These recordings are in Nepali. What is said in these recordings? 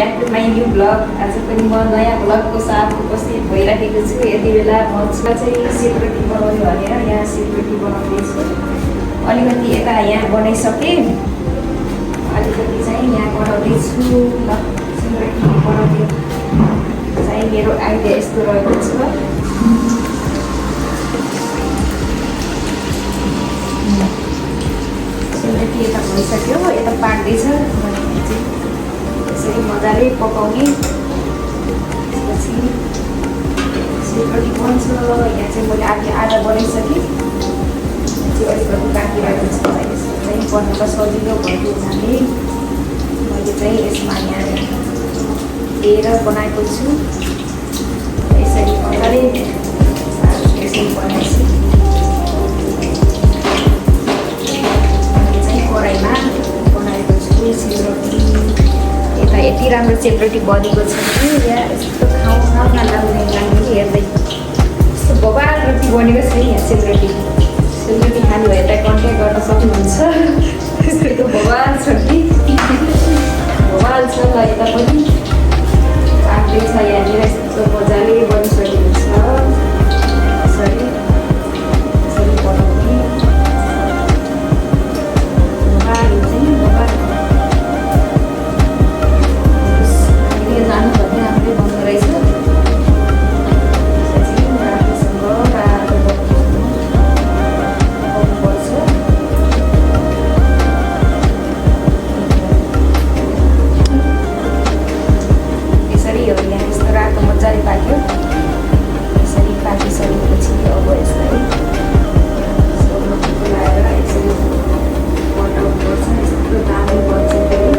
Back to my new blog. आज पनि म नयाँ ब्लगको साथ उपस्थित भइराखेको छु। यति बेला म चाहिँ सेलरोटी बनाउने भनेर यहाँ सेलरोटी बनाउँदैछु। अलिकति यता यहाँ बनाइसकेँ, अलिकति चाहिँ यहाँ बनाउँदैछु। ल सेलरोटी बनाउने चाहिँ मेरो आइडिया यस्तो रहेको छ। सेलरोटी यता भइसक्यो, यता पाक्दैछ। यसरी मजाले पकाउने, त्यसपछि सेलरोटी बन्छ। यहाँ चाहिँ मैले आधा बनाइसकेँ, चाहिँ अलिकति बाँकी रहेको छ। यसो चाहिँ बनाउन सजिलो भएको हुनाले मैले चाहिँ यसमा यहाँ दिएर बनाएको छु। यसरी मजाले यसरी बनाएछु। चाहिँ कराईमा बनाएको छु सेलरोटी। यता यति राम्रो सेलरोटी बनेको छ कि यहाँ यस्तो खाउन नलाग्ने हेर्दै यस्तो बबाल रोटी बनेको छ। यहाँ सेलरोटी खानु भए त कन्ट्याक्ट गर्न सक्नुहुन्छ। यस्तो बबाल छ कि बबाल छ। ल यता पनि पाक्दैछ, यहाँनिर यस्तो मजाले बनिसकेको छ। यसरी यसरी बनाउने बबाल चाहिँ बबाल जानु भन्ने राम्रै बन्द रहेछ। त्यसपछि राम्रोसँग रातो पकाउनुपर्छ। यसरी हो, यहाँ यस्तो रातो मजाले पाक्यो। यसरी पाकिसकेपछि अब यसलाई सेलरोटीको लगाएर यसरी पल्टाउनुपर्छ। यस्तो दामी बन्छ फेरि।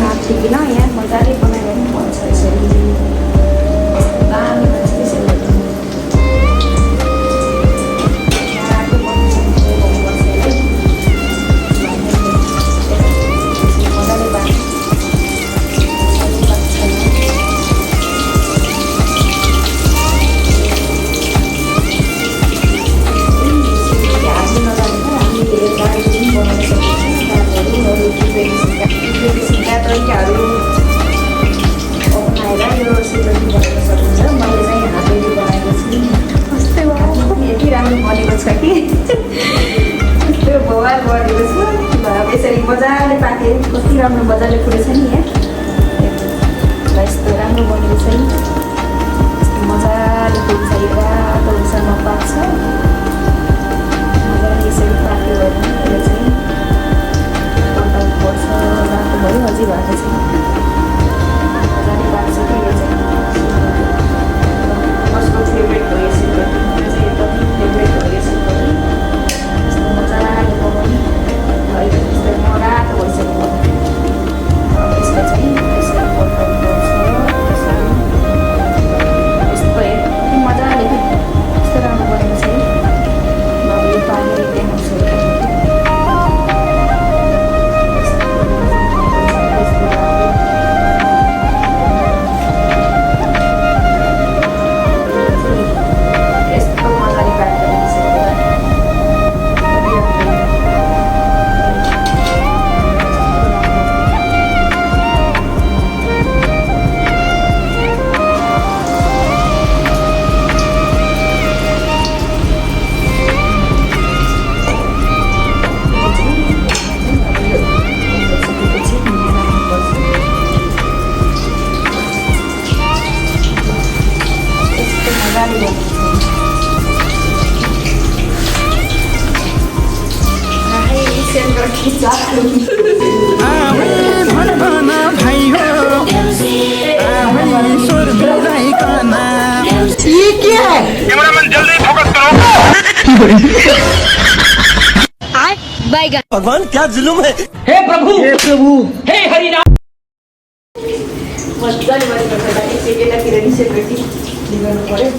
नाप्थ्यो यहाँ मजाले बनाएर बन्छ। यसरी दामी बन्छ कि सेलरोटी। मजाले बाँच्छ। हाल्नु नजानेर हामीले गाडीहरू पनि बनाउन सक्छौँ। तरिकाहरू अप्नाएर यो सेलरोटी बनाउन सकिन्छ। मैले चाहिँ हातैले बनाएको छु। यति राम्रो बनेको छ कि यस्तो बवाल बनेको छ। अब यसरी मजाले पाके कति राम्रो मजाले फुटेछ नि। यहाँ यस्तो राम्रो बनेको छ नि। यस्तो मजाले फुट्छ। यो रातो हुन्छ नपाक्छ। मजाले यसरी पाक्यो भने यो चाहिँ पर्छ। रातो भयो अझै भएको छ। मजाले पाक्छ कि यो चाहिँ कसको फेभरेट हो यो सेलरोटी। मेरो चाहिँ एकदमै फेभरेट हो यो सेलरोटी। यस्तो मजाले पकाउने। अहिले यस्तो रातो भइसक्यो। यसलाई चाहिँ यसरी पकाउनुपर्छ। यस्तो हेर्नु मजाले यस्तो राम्रो बनेको छ। यो पाकेर देखाउँछु। मजाले भगवान क्या जुलुम है। हे प्रभु हे हरिनाम मजाले सेकेन्डतिर नि सेपरेटी गर्नु पऱ्यो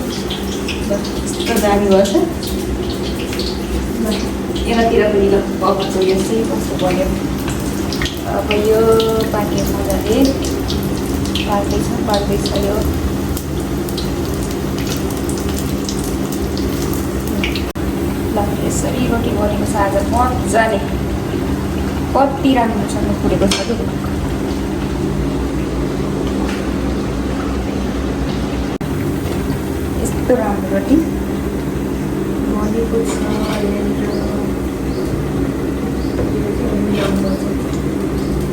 यस्तो दामी गर्छ यतातिर पनि ल बबलको यो चाहिँ कस्तो बन्यो अब यो पाक्यो मजाले पाक्दैछ यो ल यसरी रोटी बनेको छ आज मजाले कति राम्रोसँग फुलेको छ कि यस्तो राम्रो रोटी बनेको छ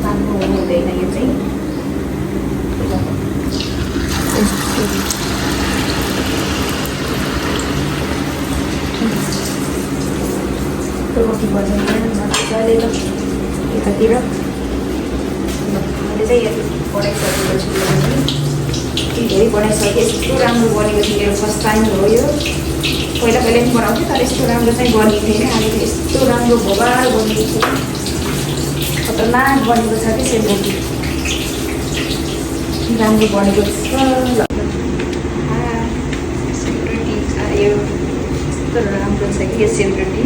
राम्रो हुँदैन यो चाहिँ रोटी बनाउँदैन मजाले ल यतातिर मैले चाहिँ यति बनाइसकेको छु धेरै बनाइसकेँ यस्तो राम्रो बनेको थियो मेरो फर्स्ट टाइम हो यो पहिला पनि बनाउँथेँ तर यस्तो राम्रो चाहिँ बनेको थिएन अहिले त यस्तो राम्रो भोबाल बनेको छ खतरनाक बनेको छ कि सेलरोटी राम्रो बनेको छ ल सेलरोटी आयो यस्तो राम्रो छ कि यो सेलरोटी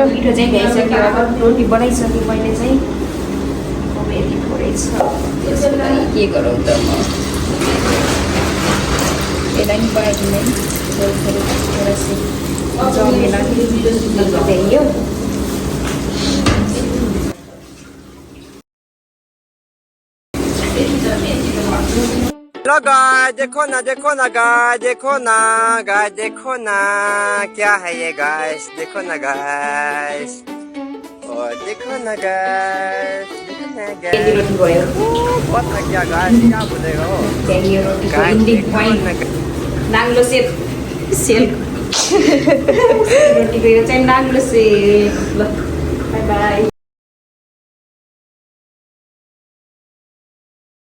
मिठो चाहिँ भ्याइसक्यो अब रोटी बनाइसकेँ मैले चाहिँ अब यति थोरै छ त्यसलाई के गरौँ त म यसलाई नि बनाइदिने जमेन भ्याइयो हेलो गाइस, देखो ना गाइस, देखो ना क्या है ये गाइस, देखो ना गाइस, और देखो ना गाइस, बहुत लग गया गाइस, क्या बोलेगा हो नाङ्लो सेल रोटीको यो चाहिँ नाङ्लो सेल ल बाई बाई।